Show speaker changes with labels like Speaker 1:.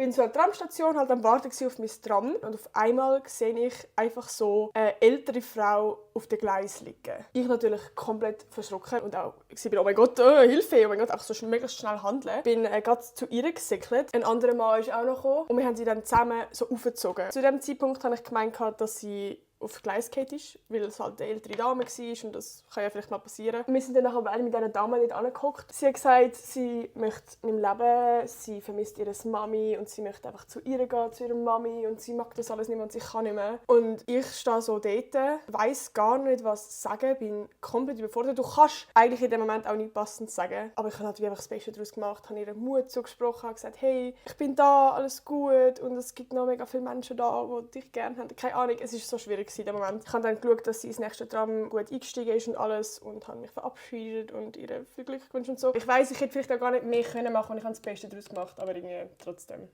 Speaker 1: bin so an der Tramstation halt am Warten auf mein Tram und auf einmal sehe ich einfach so eine ältere Frau auf dem Gleis liegen. Ich natürlich komplett verschrocken und auch, ich bin, oh mein Gott, Hilfe, oh mein Gott, auch so möglichst schnell handeln. Bin gerade zu ihr gesickelt. Ein anderer Mann ist auch noch gekommen und wir haben sie dann zusammen so aufgezogen. Zu dem Zeitpunkt habe ich gemeint, dass sie auf Gleis gefallen ist, weil es halt eine ältere Dame war und das kann ja vielleicht mal passieren. Wir sind dann nachher beide mit dieser Dame nicht angehockt. Sie hat gesagt, sie möchte nicht mehr leben, sie vermisst ihre Mami und sie möchte einfach zu ihr gehen, zu ihrer Mami und sie mag das alles nicht mehr und sie kann nicht mehr. Und ich stehe so dort, weiss gar nicht, was sagen, bin komplett überfordert. Du kannst eigentlich in dem Moment auch nicht passend sagen, aber ich habe halt einfach das Beste daraus gemacht, habe ihr Mut zugesprochen, habe gesagt, hey, ich bin da, alles gut und es gibt noch mega viele Menschen da, die dich gerne haben. Keine Ahnung, es ist so schwierig in dem Moment. Ich habe dann geschaut, dass sie ins nächste Tram gut eingestiegen ist und alles und habe mich verabschiedet und ihr viel Glück gewünscht und so. Ich weiss, ich hätte vielleicht auch gar nicht mehr machen können und ich habe das Beste daraus gemacht, aber irgendwie trotzdem.